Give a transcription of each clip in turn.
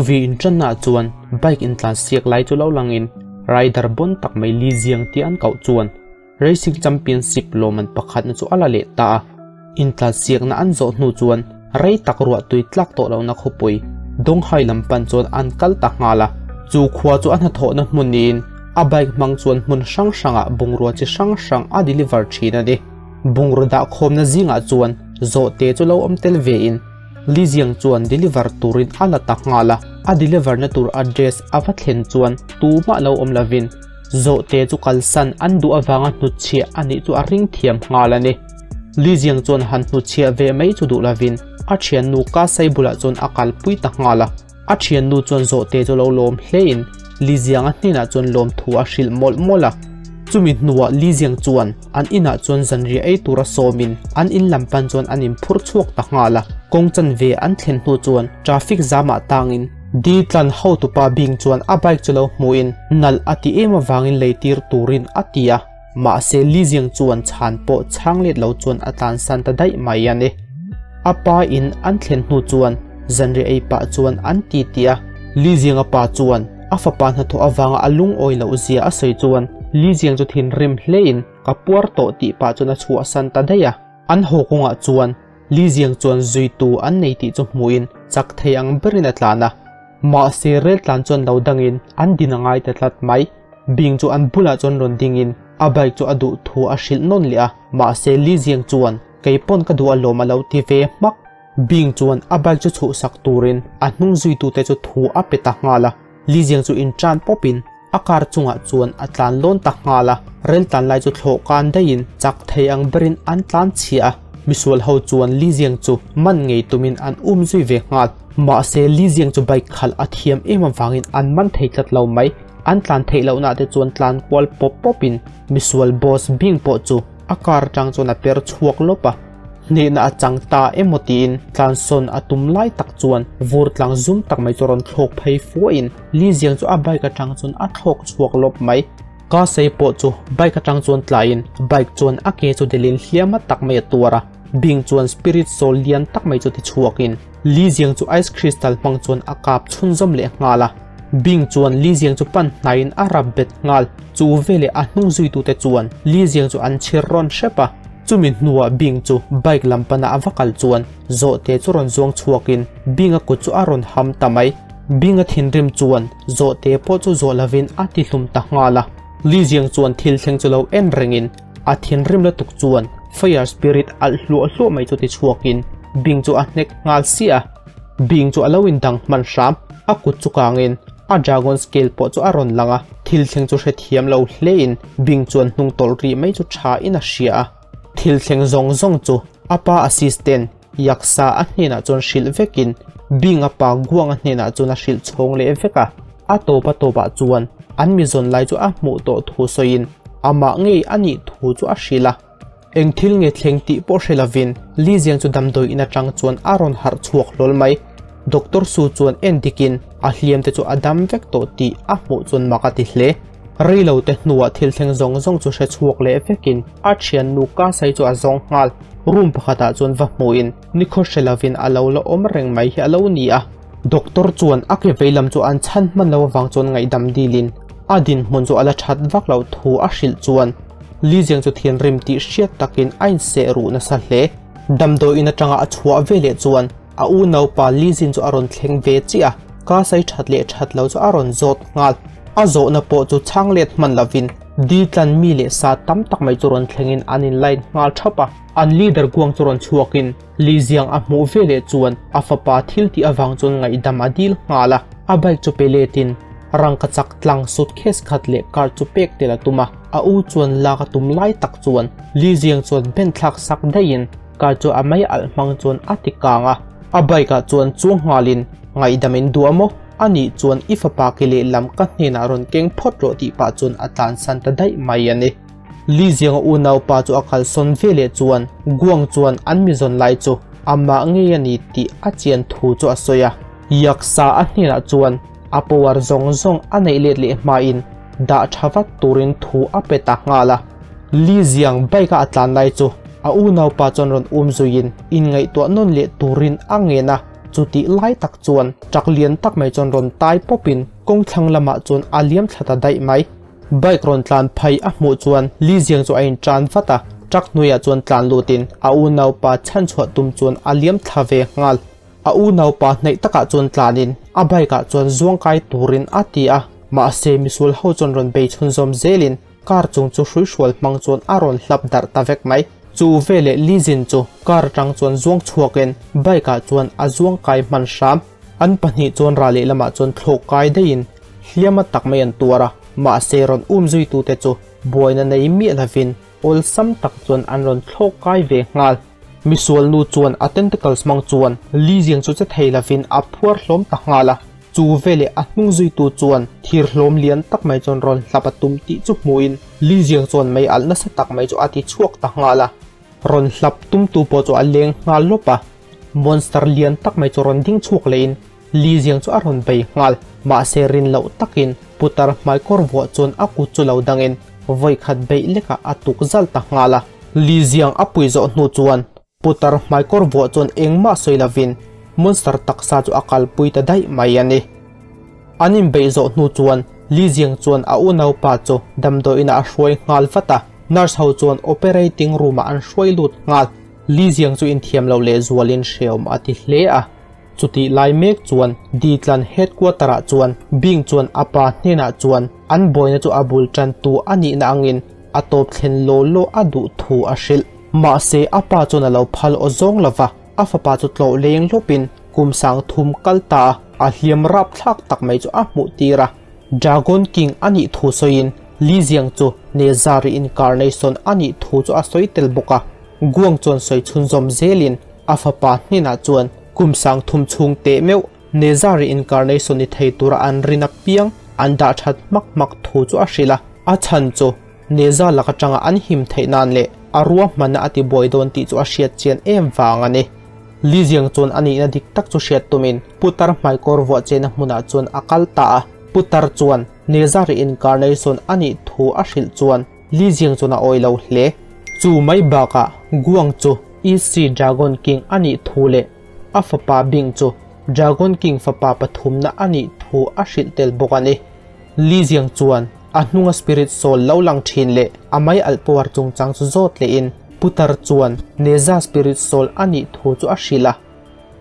Movie inṭannaah chuan bike intlansiak lai chu lo langin rider bawn tak mai Li Ziang tia an koh chuan Racing Championship lawmman pakhatna chu a la leh ta a. Intlansiakna an zawh hnu chuan rei tak ruah tui tlak tawh lohna khawpui Donghai lam pan chuan an kal ta nghal a. Chu khua chu a hnathawhna hmun niin a bike hmang chuan hmun hrang hrangah bungrua chi hrang hrang a deliver thin a ni. Bungraw dahkhawmna zingah chuan zawhte chu lo awm tel vein Li Ziang chuan deliver turin a la ta nghal a, a deliver na tur address a va thlen chuan tumah lo awm lovin zawhte chu kalsan an duh avanga hnutchhiah a nih chu a ring thiam nghal a ni. Li Ziang chuan han hnutchhiah ve mai chu duh lovin a thiannu Ka Sai bulah chuan a kalpui ta nghal a, a thiannu chuan zawhte chu lo lawm hlein Li Zianga hnenah chuan lawmthu a hrilh mawlh mawlh a. Chumi hnuah Li Ziang chuan an inah chuan zanriah ei tura sawmin an in lam pan chuan an inphur chhuak ta nghal a. Kawng chanve an thlen hnu chuan traffic zamah tangin Di tlan hotupa Bing chuan a bike chu lo hmuhin nalh a ti em avangin leitir turin a ti a. Mahse Li Ziang chuan chhan pawh chhang let lo chuan a tlansan ta daih mai a ni. A pa in an thlen hnu chuan zanriah ei pah chuan an ti ti a. Li Zianga pa chuan A fapa hnathawh avanga a lungawi loh zia a sawi chuan Li Ziang chu thinrim hlein ka puar tawh tih pah chuan a chhuahsan ta daih a. An haw kawngah chuan Li Ziang chuan zuitu an nei tih chu hmuhin chak thei ang berin a tlan a. Mahse rel tlan chuan lo dangin an din a ngai ta tlat mai. Bing chu an bulah chuan rawn dingin a bike chu a duh thu a hrilh nawn leh a. Mahse Li Ziang chuan kei pawn ka duh alawm a lo ti ve hmak. Bing chuan a bike chu chhuhsak turin a hnung zuitute chu thu a pe ta nghal a, Li Ziang chu intan pawpin a car chungah chuan a tlan lawn ta nghal a, rel tlan lai chu thlawh kan daihin chak thei ang berin an tlan chhiah a, misual ho chuan Li Ziang chu man ngei tumin an um zui ve nghal. Mahse Li Ziang chu bike khalh a thiam em avangin an man thei tlat lo mai, an tlan theih lohna te chuan tlan kual pawp pawpin misual boss Bing pawh chu a car atang chuan a per chhuak lawp a. Hnehna a chang ta emaw tiin tlansawn a tum lai tak chuan vur tlang zum tak mai chu rawn thlawk phei fuahin Li Ziang chu a bike atang chuan a thlawk chhuak lawp mai. Ka sei pawh chu bike atang chuan tlaiin bike chuan a ke chu delin hliama tak mai a tuar a, Bing chuan spirit soul lian tak mai chu ti chhuakin Li Ziang chu ice crystal hmang chuan a kap chhunzawm leh nghal a. Bing chuan Li Ziang chu pan hnaiin a rap bet nghal, chu veleh a hnung zuitute chuan Li Ziang chu an chhir rawn hrep a. Chumi hnuah Bing chu bike lam pana a va kal chuan zawhte chu rawn zuang chhuakin Bing-a kut chu a rawn ham ta mai. Bing-a thinrim chuan zawhte pawh chu zawh lovin a ti hlum ta nghal a. Li Ziang chuan thil thleng chu lo en rengin a thinrim lutuk chuan fire spirit alh hluah hluah mai chu ti chhuakin Bing chu a hnek nghal siah a. Bing chu a lo indang hman hram, a kut chu kangin a dragon scale pawh chu a rawn lang a, thil thleng chu hrethiam lo hlein Bing chuan hnung tawlh rih mai chu tha in a hria a. Thil thleng zawng zawng chu a pa assistant Yaksa a hnenah chuan hrilh vekin Bing a pa Guang a hnenah chuan a hrilh chhawng leh vek a. A tawp a tawpah chuan an mi zawn lai chu a hmuh tawh thu sawiin amah ngei a nih thu chu a hrilh a. Eng thil nge thleng tih pawh hre lovin Li Ziang chu damdawi in atang chuan a rawn harh chhuak hlawl mai. Doctor Su chuan en dikin a hliam te chu a dam vek tawh tih a hmuh chuan mak a ti hle. Rei lo te hnuah thil thleng zawng zawng chu hre chhuak leh vekin a thiannu Ka Sai chu a zawng nghal. Room pakhatah chuan va hmuhin nikhaw hre lovin a lo la awm reng mai hi a lo ni a. Doctor chuan a ke vei lam chu an chhan hman lo avang chuan ngaihdam dilin a dinhmun chu a la that vak loh thu a hrilh chuan Li Ziang chu thinrim tih hriat takin a inseh ruh nasa hle. Damdawi in atanga a chhuah ve leh chuan a unaupa Li Zin chu a rawn thleng ve chiah a, ka sai that leh that lo chu a rawn zawt nghal. A zawhna pawh chu chhang let hman lovin Di tlan mi leh sa tam tak mai chu rawn thlengin an in line nghal thap a. An leader kuang chu rawn chhuakin Li Ziang a hmuh ve leh chuan a fapa thil tih avang chuan ngaihdam a dil nghal a, a bike chu pe letin rangka chak tlang suitcase khat leh car chu pek tel a tum a, a u chuan lak a tum lai tak chuan Li Ziang chuan ben thlak sak daihin car chu a mei alh hmang chuan a ti kang a, a bike ah chuan chuang nghalin ngaihdam in duh a maw? Anih chuan i fapa ke lehlam ka hnenah rawn keng phawt rawh tih pah chuan a tlansan ta daih mai a ni. Li Zianga unaupa chu a kalsawn ve leh chuan Guang chuan an mi zawn lai chu amah ngei a ni tih a chian thu chu a sawi a. Yaksa a hnenah chuan a power zawng zawng a neih let leh hmain dah tha vat turin thu a pe ta nghal a. Li Ziang bike a a tlan lai chu a unaupa chuan rawn um zuiin inngaihtuah nawn leh turin a ngen a. Chutih lai tak chuan truck lian tak mai chuan rawn tai pawp in kawng thlang lamah chuan a liam thla ta daih mai. Bike rawn tlan phei a hmuh chuan Li Ziang chu a in tan vat a, truck hnuaiah chuan tlan lut in a unaupa chhanchhuah tum chuan a liam thla ve nghal. A unaupa hnaih takah chuan tlan in a bike ah chuan zuang kai turin a ti a, mahse misual ho chuan rawn bei chhunzawm zel in car chung chu hruihrual hmang chuan a rawn hlap darh ta vek mai. Chu veleh Li Jin chu car atang chuan zuang chhuakin bike ah chuan a zuang kai hman hram. An pahnih chuan ral lehlamah chuan thlawk kai daihin hliama tak mai an tuar a, mahse rawn um zuitute chu buaina nei miah lovin awlsam tak chuan an rawn thlawk kai ve nghal. Misual nu chuan a tentacles hmang chuan Li Ziang chu che thei lovin a phuar hlawm ta nghal a, chu veleh a hnung zuitu chuan thir hlawm lian tak mai chuan rawn hlap a tum tih chu hmuhin Li Ziang chuan mei alh nasa tak mai chu a ti chhuak ta nghal a, rawn hlap tumtu pawh chu a leng nghal lawp a, monster lian tak mai chu rawn ding chhuak lehin Li Ziang chu a rawn bei nghal, mahse rin loh takin putar hmaikawr vuah chuan a kut chu lo dangin vawi khat beih lekah a tuk zal ta nghal a. Li Ziang a pui zawh hnu chuan putar hmaikawr vuah chuan engmah sawi lovin monster taksa chu a kalpui ta daih mai a ni. An inbeih zawh hnu chuan Li Ziang chuan a unaupa chu damdawiinah a hruai nghal vat a, nurse ho chuan operating room ah an hruai lut nghal. Li Ziang chu inthiam loh lehzualin hreawm a ti hle a. Chutih lai mek chuan Ditlan headquarter ah chuan Bing chuan a pa hnenah chuan an buaina chu a bul tantu a nihna angin a tawp thlen law law a duh thu a hrilh. Mahse a pa chuan a lo phal aw zawng lova, a fapa chu tlawh leng lawpin kum sang thum kal ta a, a hliam rapthlak tak mai chu a hmuh tir a. Dragon King a nih thu sawiin Li Ziang chu Nezha reincarnation a nih thu chu a sawi tel bawk a. Guang chuan sawi chhunzawm zelin a fapa hnenah chuan kum sang thum chhung teh meuh Nezha reincarnation ni thei tura an rin apiang an dah that hmak hmak thu chu a hrilh a. A chhan chu Nezha lak atanga an him theih nan leh a ruahmanna a ti buai dawn tih chu a hriat chian em vang a ni. Li Ziang chuan a nihna dik tak chu hriat tumin Putar hmaikawr vuah chena hmunah chuan a kal ta a. Putar chuan Nezha reincarnation a nih thu a hrilh chuan Li Ziang chuan a awi lo hle. Chu mai bakah Guang chu East Sea Dragon King a nih thu leh a fapa Bing chu Dragon King fapa pathumna a nih thu a hrilh tel bawk a ni. Li Ziang chuan a hnunga Spirit Soul lo lang thin leh a mai alh power chungchang chu zawt lehin Putar chuan Nezha Spirit Soul a nih thu chu a hrilh a.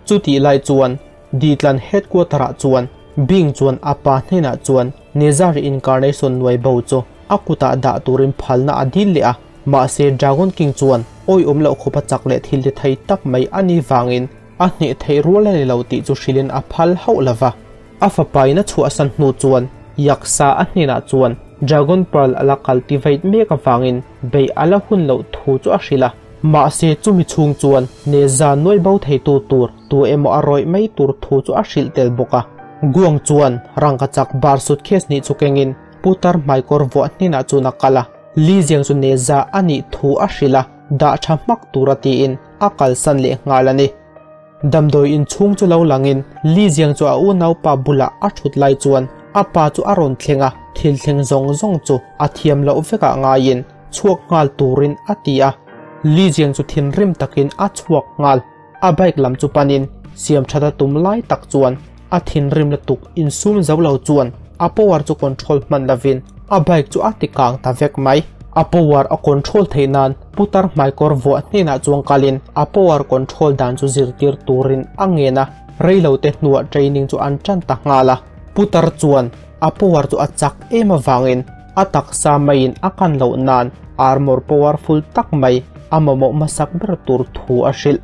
Chutih lai chuan Ditlan Headquarter ah chuan Bing chuan a pa hnenah chuan Nezha Reincarnation nuai bo chu a kutah dah turin phalna a dil leh a, mahse Dragon King chuan awiawm loh khawpa chak leh thil ti thei tak mai a nih vangin a hneh theih rual a ni lo tih chu hrilhin a phal hauh lo va. A fapain a chhuahsan hnu chuan Yaksa a hnenah chuan Dragon Pearl a la cultivate mek avangin beih a la hun loh thu chu a hrilh a, mahse chumi chhung chuan Nezha nuai bo theitu tur tu emaw a rawih mai tur thu chu a hrilh tel bawk a. Guang chuan rangkachak bar suitcase hnih chu kengin Putar hmaikawr vuah hnenah chuan a kal a, Li Ziang chu Nezha a nih thu a hrilh a, dah tha hmak tura tiin a kalsan leh nghal a ni. Damdawi inchhung chu lo langin Li Ziang chu a unaupa bulah a thut lai chuan a pa chu a rawn thleng a, thil thleng zawng zawng chu a thiam loh vekah ngaiin chhuak nghal turin a ti a. Li Ziang chu thinrim takin a chhuak nghal. A bike lam chu panin siam that a tum lai tak chuan a thinrim lutuk insum zo lo chuan a power chu control hman lovin a bike chu a ti kang ta vek mai. A power a control theih nan putar hmaikawr vuah hnenah chuan kalin a power control dan chu zirtir turin a ngen a, reilote hnuah training chu an tan ta nghal a. Putar chuan a power chu a chak em avangin a taksa maiin a kan loh nan armor powerful tak mai a mamawh hmasak ber tur thu a hrilh.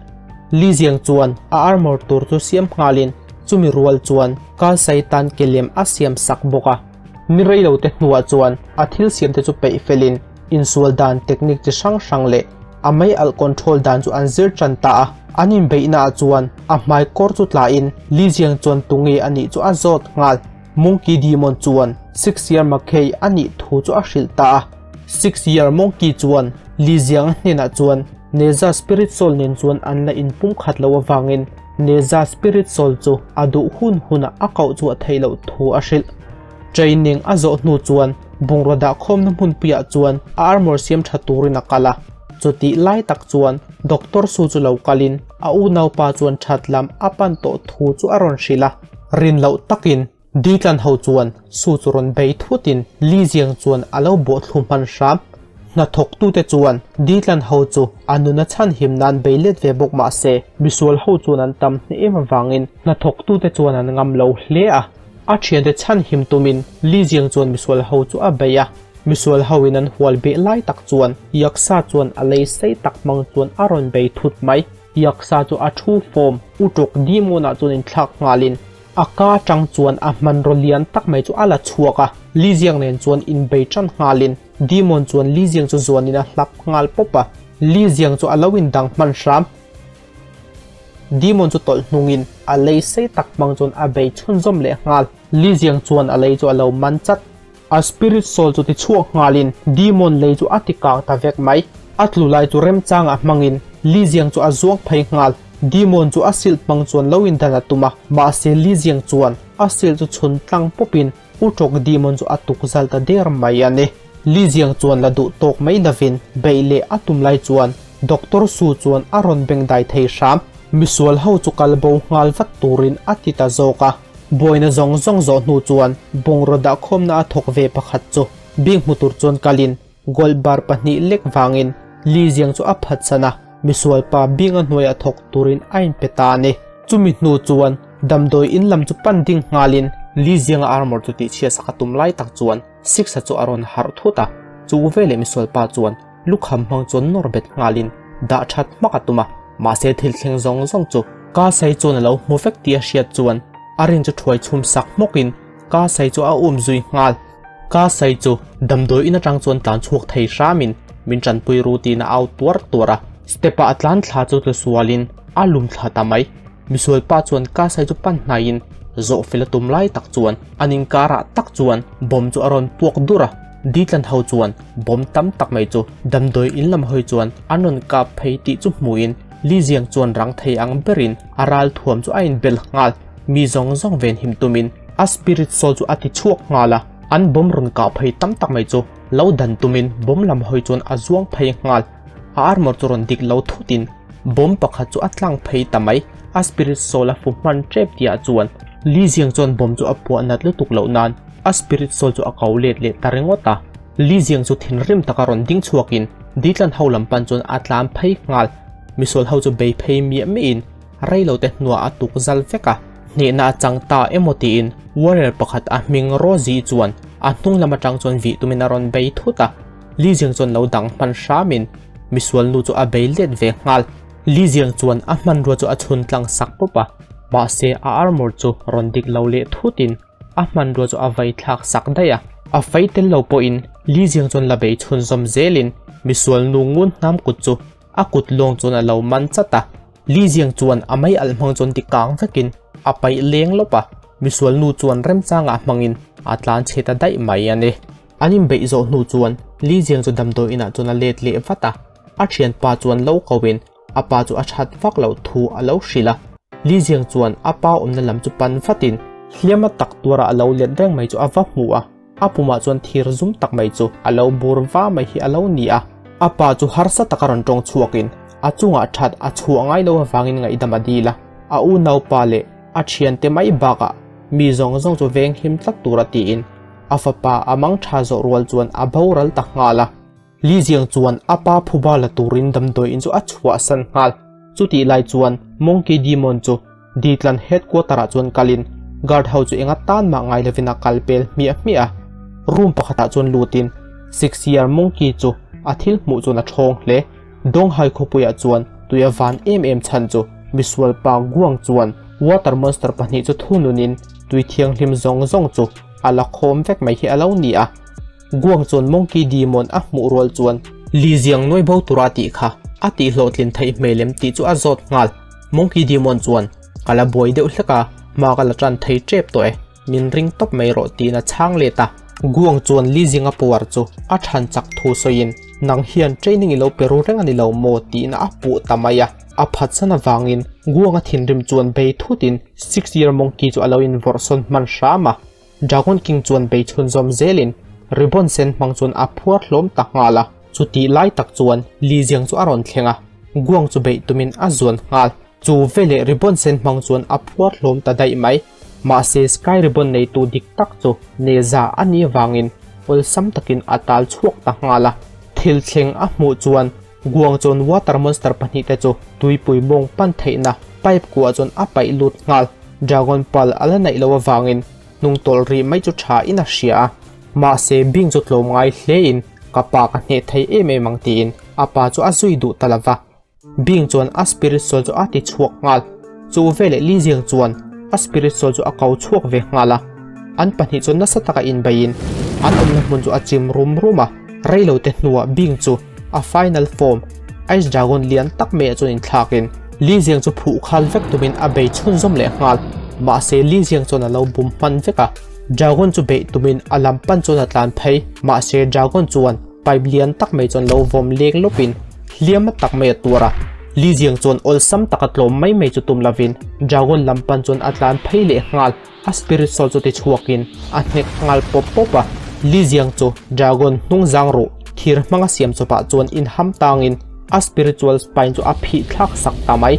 Li Ziang chuan a armor tur chu siam nghalin chumi rual chuan Kalsai tan ke lem a siam sak bawk a. Ni reilote hnuah chuan a thil siamte chu peih felin insual dan technique chi hrang hrang leh a mei alh control dan chu an zir tan ta a. An inbeihnaah chuan a hmai kawr chu tlain Li Ziang chuan tunge a nih chu a zawt nghal. Monkey Demon chuan Six Year Mackay a nih thu chu a hrilh ta a. Six Year Monkey chuan Li Ziang hnenah chuan Nezha Spirit Soul nen chuan an la inpum khat loh avangin Nezha Spirit Soul chu a duh hun hunah a koh chhuah theih loh thu a hrilh. Training a zawh hnu chuan bungraw dahkhawmna hmunpuiah chuan a armor siam tha turin a kal a. Chutih lai tak chuan Doctor Su chu lo kalin. a unaupa chuan that lam a pan tawh thu chu a rawn hrilh a. Rin loh takin Ditlan ho chuan Su chu rawn bei thutin Li Ziang chuan a lo bawh thlu hman hram. Hnathawktute chuan Ditlan ho chu a nuna chhanhim nan bei let ve bawk mah se, misual ho chuan an tam hneh em avangin hnathawktute chuan an ngam lo hle a. A thiante chhanhim tumin Li Ziang chuan misual ho chu a bei a. Misual ho in an hual beh lai tak chuan Yaksa chuan a lei sei tak hmang chuan a rawn bei thut mai. Yaksa chu a thu fawm uṭawk Demon-ah chuan inthlak nghalin A ka atang chuan a hmanraw lian tak mai chu a la chhuak a, Li Ziang nen chuan inbei tan nghalin Demon chuan Li Ziang chu zuanin a hlap nghal pawp a, Li Ziang chu a lo indang hman hram. Demon chu tawlh hnungin a lei sei tak hmang chuan a bei chhunzawm leh nghal. Li Ziang chuan a lei chu a lo man chat. A spirit soul chu ti chhuak nghalin Demon lei chu a ti kang ta vek mai. A tlu lai chu remchangah hmangin Li Ziang chu a zuang phei nghal. Demon chu a silh hmang chuan lo indan a tum a, mahse Li Ziang chuan a silh chu chhun tlang pawpin Uṭawk Demon chu a tuk zal ta der mai a ni. Li Ziang chuan la duh tawk mai lovin beih leh a tum lai chuan Doctor Su chuan a rawn bengdai thei hram. Misual ho chu kal bo nghal vat turin a ti ta zawk a. Buaina zawng zawng zawh hnu chuan bungraw dahkhawmna a thawk ve pakhat chu bik hmu tur chuan kalin gold bar pahnih lek vangin Li Ziang chu a phatsan a, misual pa Binga hnuaiah thawk turin a inpe ta a ni. Chumi hnu chuan damdawi in lam chu pan ding nghalin Li Zianga armor chu tihchhiat sak a tum lai tak chuan Six-a chu a rawn harh thut a, chu veleh misual pa chuan lukham hmang chuan nawr bet nghalin dah that hmak a tum a, mahse thil thleng zawng zawng chu Ka Sai chuan a lo hmu vek tih a hriat chuan a rin chu thuai chhum sak hmawkin Ka Sai chu a um zui nghal. Ka Sai chu damdawi in atang chuan tlan chhuak thei hramin min tanpui ru tiin a au tuar tuar a, step ah a tlan thla chu tlu sualin a lum thla ta mai. Misual pa chuan Ka Sai chu pan hnaiin zawh fel a tum lai tak chuan an inkarah tak chuan bomb chu a rawn puak dur a, Ditlan ho chuan bomb tam tak mai chu damdawi in lam hawi chuan an rawn kap phei tih chu hmuhin Li Ziang chuan rang thei ang berin a ral thuam chu a inbel nghal. Mi zawng zawng venhim tumin a spirit soul chu a ti chhuak nghal a, an bomb rawn kah phei tam tak mai chu lo dan tumin bomb lam hawi chuan a zuang phei nghal. A armor chu rawn dik lo thutin bomb pakhat chu a tlang phei ta mai. A spirit soul a fu hman tep tihah chuan Li Ziang chuan bomb chu a puah nat lutuk loh nan a spirit soul chu a ko let leh ta ringawt a. Li Ziang chu thinrim taka rawn ding chhuakin Ditlan ho lam pan chuan a tlan phei nghal. Misual ho chu bei phei miah miahin rei lo te hnuah a tuk zal vek a. Hnehna a chang ta emaw tiin warrior pakhat a hming Rosie chuan a hnung lam atang chuan vih tumin a rawn bei thut a. Li Ziang chuan lo dang hman hramin misual nu chu a bei let ve nghal. Li Ziang chuan a hmanrua chu a chhun tlang sak pawp a, mahse a armor chu rawn dik lo leh thutin a hmanrua chu a vai thlak sak daih a. A fai tel lo pawhin Li Ziang chuan la bei chhun zawm zelin misual nu ngun hnam kut chu a kut lawng chuan a lo man chat a. Li Ziang chuan a mei alh hmang chuan ti kang vekin a paih leng lawp a, misual nu chuan remchangah hmangin a tlan chhe ta daih mai a ni. An inbeih zawh hnu chuan Li Ziang chu damdawi inah chuan a let leh vat a, a thianpa chuan lo koin a pa chu a that vak loh thu a lo hrilh a. Li Ziang chuan a pa awmna lam chu pan vatin hliama tak tuara a lo let reng mai chu a va hmu a, a pumah chuan thir zum tak mai chu a lo bur va mai hi a lo ni a. A pa chu harsa taka rawn tawng chhuakin a chungah that a chhuah ngai lo avangin ngaihdam a dil a, a unaupa leh a thiante mai bakah mi zawng zawng chu venghim tlat tura tiin A fapa a mang tha zawh rual chuan a boral ta nghal a. Li Ziang chuan a pa phuba la turin damdawi in chu a chhuahsan nghal. Chutih lai chuan Monkey Demon chu Ditlan headquarter ah chuan kalin guard ho chu enga tan mah ngai lovin a kal pel hmiah hmiah a. Room pakhatah chuan lutin Six Year Monkey chu a thil hmuh chuan a thawng hle. Donghai khawpuiah chuan tui a van em em chhan chu misual pa Guang chuan water monster pahnih chu thununin tui thianghlim zawng zawng chu a la khawm vek mai hi a lo ni a. Guang chuan Monkey Demon a hmuh rual chuan Li Ziang nuai bo tura tih kha a tih hlawhtlin theih hmel em tih chu a zawt nghal. Monkey Demon chuan Ka la buai deuh hlek a, hma ka la tan thei tep tawh e. Min ring tawp mai rawh tiin a chhang let a. Guang chuan Li Zinga puar chu a than chak thu sawiin, Nang hian training i lo pe ru reng a ni lo maw? tiin a puh ta mai a. A phatsan avangin Guang a thinrim chuan bei thutin Six Year Monkey chu a lo invawrhsawn hman hram a. Dragon King chuan bei chhunzawm zelin ribbon sen hmang chuan a phuar hlawm ta nghal a. Chutih lai tak chuan Li Ziang chu a rawn thleng a, Guang chu beih tumin a zuan nghal. Chu veleh ribbon sen hmang chuan a phuar hlawm ta daih mai. Mahse Sky Ribbon neitu dik tak chu Neza a nih avangin awlsam takin a tal chhuak ta nghal a. Thil thleng a hmuh chuan Guang chuan Water Monster pahnihte chu tuipui mawng pan theihna pipe kuah chuan a paih lut nghal. Dragon Pearl a la neih loh avangin hnung tawlh rih mai chu tha in a hria a. Mahse Bing chu tlawm ngai hlein ka pa ka hneh thei em em ang tiin a pa chu a zui duh ta lo va. Bing chuan a spirit soul chu a ti chhuak nghal. Chu veleh Li Ziang chuan a spirit soul chu a ko chhuak ve nghal a. An pahnih chuan nasa taka inbeiin an awmna hmun chu a chim rum rum a. Reilote hnuah Bing chu a final form Ice Dragon lian tak maiah chuan inthlakin Li Ziang chu phuh khal vek tumin a bei chhunzawm leh nghal. Mahse Li Ziang chuan a lo bum hman vek a. Dragon chu beih tumin a lam pan chuan a tlan phei. Mahse Dragon chuan pipe lian tak mai chuan lo vawm leng lawpin hliam a tak mai a tuar a. Li Ziang chuan awlsam taka tlawm mai mai chu tum lovin Dragon lam pan chuan a tlan phei leh nghal. A spirit soul chu ti chhuakin a hnek nghal pawp pawp a. Li Ziang chu Dragon hnung zang ruh thir hmanga siam chawpah chuan inham tangin a spiritual spine chu a phih thlak sak ta mai.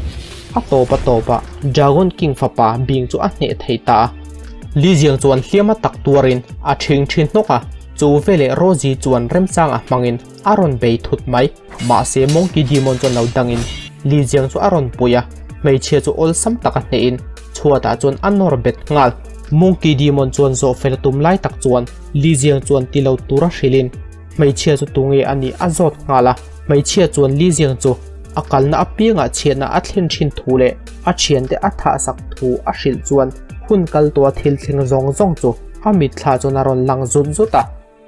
A tawp a tawpah Dragon King fapa Bing chu a hneh thei ta a. Li Ziang chuan hliam a tak tuarin a ṭhing ṭhin hnawk a, chu veleh Rosie chuan remchang a hmangin a rawn bei thut mai. Mahse Monkey Demon chuan lo dangin Li Jiang chu a rawn pui a, hmeichhia chu awlsam taka hnehin chhuatah chuan a nawr bet nghal. Monkey Demon chuan zawh fel a tum lai tak chuan Li Jiang chuan ti lo tura hrilhin hmeichhia chu tunge a nih a zawt nghal a. Hmeichhia chuan Li Jiang chu a kalna apiangah chhiatna a thlen thin thu leh a thiante a thahsak thu a hrilh chuan hun kal tawha thil thleng zawng zawng chu a mitthla chuan a rawn lang zut zut a.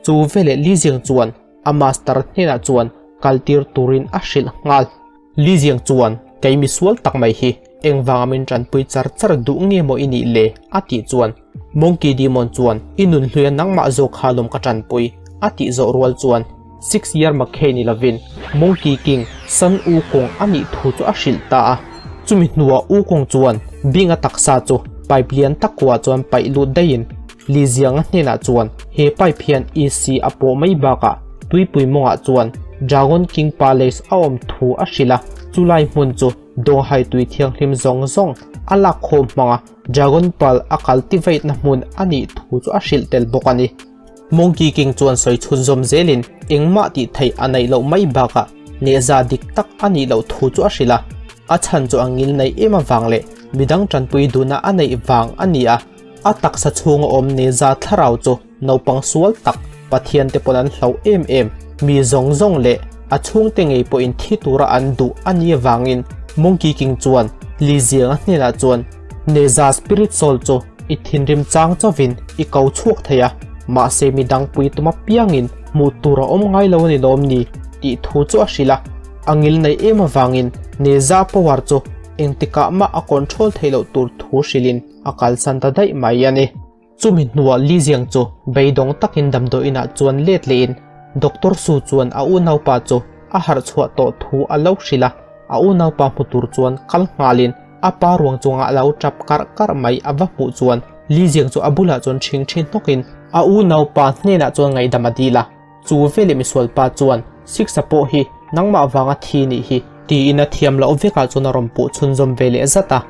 Chu veleh Li Jiang chuan a master hnenah chuan kaltir turin a hrilh nghal. Li Jiang chuan, Kei misual tak mai hi engvanga min tanpui char char duh nge maw i nih le? a tih chuan Monkey Demon chuan, I nunhluia nangmah zawk kha lawm ka tanpui, a tih zawh rual chuan Six Year Makhei ni lovin Monkey King Sun Wukong a nih thu chu a hrilh ta a. Chumi hnuah Wukong chuan Bing-a taksa chu pipe lian tak kuah chuan paih lut daihin Li Zianga hnenah chuan he pipe hian EC a pawh mai bakah tuipui mawngah chuan Dragon King Palace a awm thu a hrilh a, chulai hmun chu Donghai tui thianghlim zawng zawng a lak khawm hmanga Dragon Pearl a cultivate na hmun a nih thu chu a hrilh tel bawk a ni. Monkey King chuan sawi chhunzawm zelin engmah tih theih a neih loh mai bakah nehza dik tak a nih loh thu chu a hrilh a, a chhan chu a ngil neih em avang leh midang tanpui duhna a neih vang a ni a. A taksa chhunga awm Neza thlarau chu naupang sual tak, Pathiante pawn an hlauh em em, mi zawng zawng leh a chhungte ngei pawhin thi tura an duh a nih avangin Monkey King chuan Li Zianga hnenah chuan Neza Spirit Soul chu i thinrim chang chauhin i ko chhuak thei a, mahse midang pui tum apiangin hmuh tur a awm ngai lo a ni lawm ni tih thu chu a hrilh a, a ngil nei em avangin Neza power chu engtikah mah a control theih loh tur thu hrilhin a kalsan ta daih mai a ni. Chumi hnuah Li Ziang chu beidawng takin damdawi inah chuan let lehin Doctor Su chuan a unaupa chu a harh chhuah tawh thu a lo hrilh a, a unaupa hmu tur chuan kal nghalin a pa ruang chungah a lo tap karh karh mai a va hmuh chuan Li Ziang chu a bulah chuan ṭhing ṭhin hnawkin a unaupa hnenah chuan ngaihdam a dil a. Chu veleh misualpa chuan, Siksa pawh hi nangmah vanga thi nih hi, tiin a thiam loh vekah chuan a rawn puh chhunzawm ve leh zat a.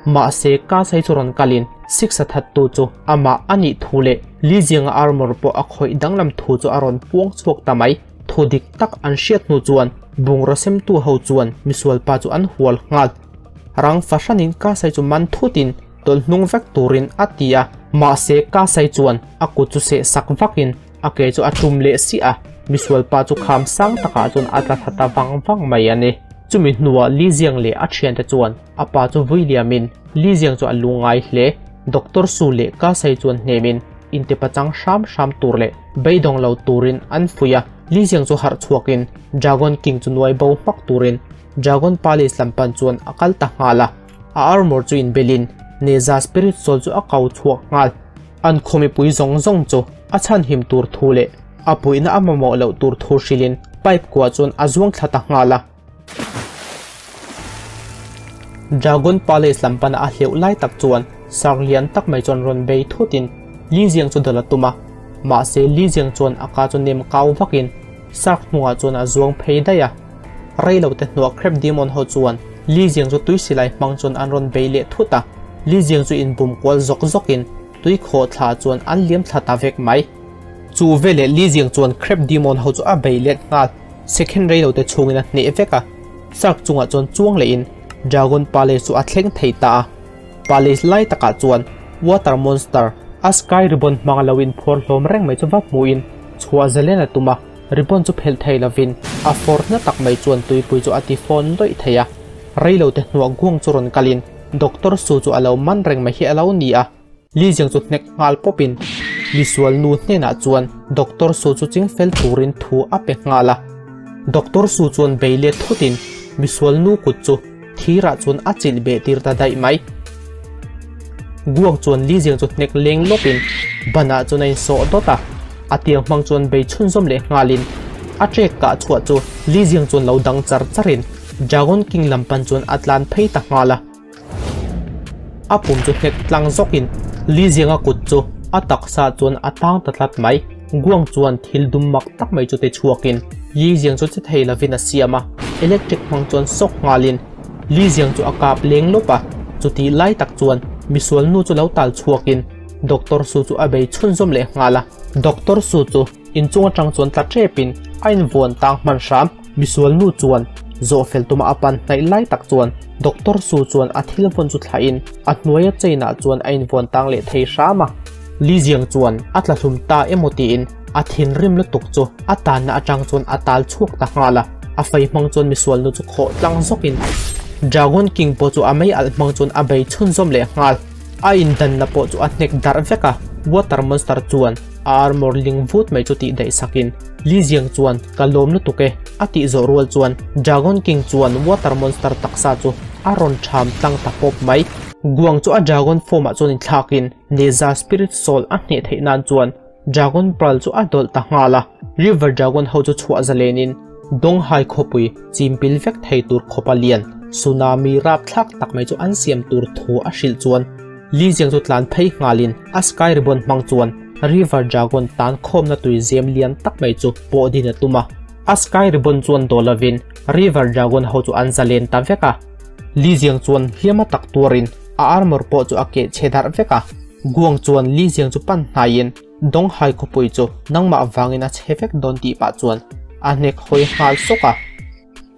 Mahse, Kasai chu rawn kalin Siksa thattu chu amah a nih thu leh Li Zianga armor pawh a khawih danglam thu chu a rawn puang chhuak ta mai. Thu dik tak an hriat hnu chuan bungraw semtu ho chuan misualpa chu an hual nghal. Rang fahranin Kasai chu man thutin tawlh hnung vek turin a ti a. Mahse, Kasai chuan a kut chu seh sak vakin A ke chu a tum leh siah a, misual pa chu kham sang takah chuan a tla thla ta vang vang mai a ni. Chumi hnuah Li Ziang leh a thiante chuan a pa chu vui liamin Li Ziang chu a lungngai hle. Doctor Su leh Ka Sai chuan hnemin inte pachang hram hram tur leh beidawng lo turin an fuih a. Li Ziang chu harh chhuakin Dragon King chu nuai bo hmak turin Dragon Palace lam pan chuan a kal ta nghal a. A armor chu inbelin Neza Spirit Soul chu a kau chhuak nghal. An khaw mipui zawng zawng chu a chhanhim tur thu leh a puihna a mamawh loh tur thu hrilhin pipe kuah chuan a zuang thla ta nghal a. Dragon Palace lam pana a hleuh lai tak chuan sar lian tak mai chuan rawn bei thutin Li Ziang chu dawlh a tum a, mahse Li Ziang chuan a ka chu nem kau vakin shark hnungah chuan a zuang phei daih a. Reilote hnuah Crab Demon ho chuan Li Ziang chu tui silai hmang chuan an rawn bei leh thut a, Li Ziang chu inbum kual zawk zawkin tui khawh thla chuan an liam thla ta vek mai. Chu veleh Li Ziang chuan Crab Demon ho chu a bei let nghal, second rei lo te chhungin a hneh vek a, Shark chungah chuan chuang lehin Dragon Palace chu a thleng thei ta a. Palace lai takah chuan Water Monster a Sky Ribbon hmanga lo inphuar hlawm reng mai chu va hmuhin chhuah zalen a tum a, ribbon chu phelh thei lovin a fawr hna tak mai chuan tuipui chu a ti fawn lawih thei a. Rei lo te hnuah Guang chu rawn kalin Doctor Su chu a lo man reng mai hi a lo ni a. Li Jiang chu hnek nghal pawpin Li Sual nu hnenah chuan Doctor Su chu ching fel turin thu a pe nghal a. Doctor Su chuan bei let thutin Mi Sual nu kut chu thirah chuan a chilh beh tir ta daih mai. Guang chuan Li Jiang chu hnek leng lawpin banah chuan a insawh dawt a, a tiang hmang chuan bei chhunzawm leh nghalin a trek kah chhuah chu Li Jiang chuan lo dang char charin Dragon King lam pan chuan a tlan phei ta nghal a. A pum chu hnek tlang zawkin Li Zianga kut chu a taksa chuan a tang ta tlat mai. Guang chuan thil dum mak tak mai chu ti chhuakin Li Ziang chu che thei lovin a siam a, electric hmang chuan sawk nghalin Li Ziang chu a kap leng lawp a. Chutih lai tak chuan misual nu chu lo tal chhuakin Doctor Su chu a bei chhunzawm leh nghal a. Doctor Su chu Inchung atang chuan tla tepin a invuan tang hman hram. Misual nu chuan zawh fel tuma a pan hnaih lai tak chuan Doctor Su chuan a thil vawn chu thlahin a hnuaia chain ah chuan a invuan tang leh thei hram a. Li Ziang chuan a tla hlum ta emaw tiin a thinrim lutuk chu a tanna atang chuan a tal chhuak ta nghal a. A fei hmang chuan misual nu chu khawh tlang zawkin Dragon King pawh chu a mei alh hmang chuan a bei chhunzawm leh nghal. A indanna pawh chu a hnek darh vek a, Water Monster chuan a armor ling vut mai chu tih daih sakin Li Ziang chuan ka lawm lutuk e a tih zawh rual chuan Dragon King chuan Water Monster taksa chu a rawn ṭham tlang ta pawp mai. Guang chu a Dragon form ah chuan inthlakin Neza Spirit Soul a hneh theih nan chuan Dragon Pearl chu a dawlh ta nghal a, River Dragon ho chu chhuah zalenin Donghai khawpui chimpil vek thei tur khawpa lian tsunami rapthlak tak mai chu an siam tur thu a hrilh chuan Li Ziang chu tlan phei nghalin a Sky Ribbon hmang chuan River Dragon tan khawmna tui zem lian tak mai chu pawh din a tum a. A Sky Ribbon chuan daw lovin River Dragon ho chu an zalen ta vek a. Li Ziang chuan hliam a tak tuarin a armor pawh chu a keh chhe darh vek a. Guang chuan Li Ziang chu pan hnaiin Donghai khawpui chu nangmah vangin a chhe vek dawn tih pah chuan a hnek hawi nghal sawk a.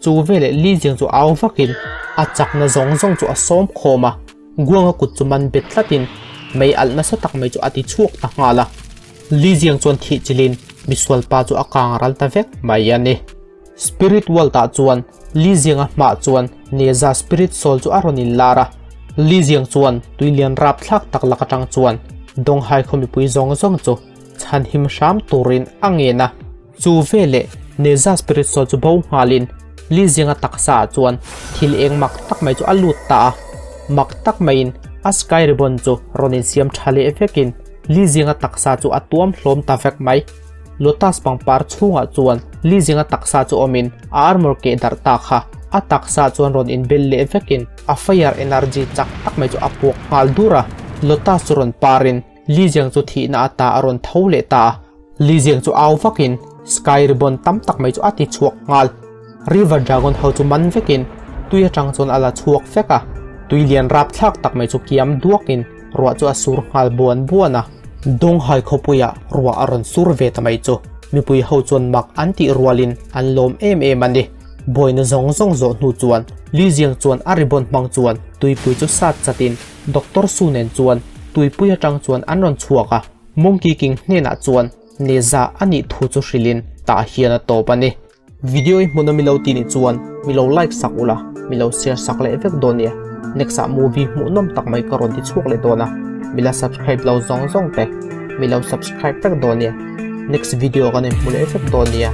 Chu veleh Li Ziang chu au vakin a chakna zawng zawng chu a sawm khawm a, Guanga kut chu man bet tlatin mei alh nasa tak mai chu a ti chhuak ta nghal a. Li Ziang chuan thih chilin misual pa chu a kang ral ta vek mai a ni. Spirit World ah chuan Li Zianga hmah chuan Neza Spirit Soul chu a rawn inlar a. Li Ziang chuan tuilian rapthlak tak lak atang chuan Donghai khaw mipui zawng zawng chu chhanhim hram turin a ngen a. Chu veleh Neza Spirit Soul chu bo nghalin Li Zianga taksa ah chuan thil eng mak tak mai chu a lut ta a. Mak tak maiin a Sky Ribbon chu rawn insiam tha leh vekin Li Zianga taksa chu a tuam hlawm ta vek mai. Lotus pangpar chhungah chuan Li Zinga taksa chu awmin a armor keh darh ta kha a taksa chuan rawn inbel leh vekin a fire energy chak tak mai chu a puak nghal dur a. Lotus chu rawn parin Li Ziang chu thihna ata a rawn tho leh ta a. Li Ziang chu au vakin Sky Ribbon tam tak mai chu a ti chhuak nghal. River Dragon ho chu man vekin tui atang chuan a la chhuak vek a. Tui lian rapthlak tak mai chu kiam duakin ruah chu a sur nghal buan buan a. Donghai khawpuiah ruah a rawn sur ve ta mai chu mipui ho chuan mak an tih rualin an lawm em em a ni. Buaina zawng zawng zawh hnu chuan Li Ziang chuan a ribbon hmang chuan tuipui chu sat chatin Doctor Su nen chuan tuipui atang chuan an rawn chhuak a, Monkey King hnenah chuan Neza a nih thu chu hrilhin tah hian a tawp a ni. Video i hmun a milo ti nih chuan milo like sak ula, milo share sak leh vek dawn nia. Next ah movie hmuhnawm tak mai ka rawn ti chhuak leh dawn a, mila subscribe lo zawng zawng te milo subscribe vek dawn nia. Next video kan inhmu leh vek dawn nia.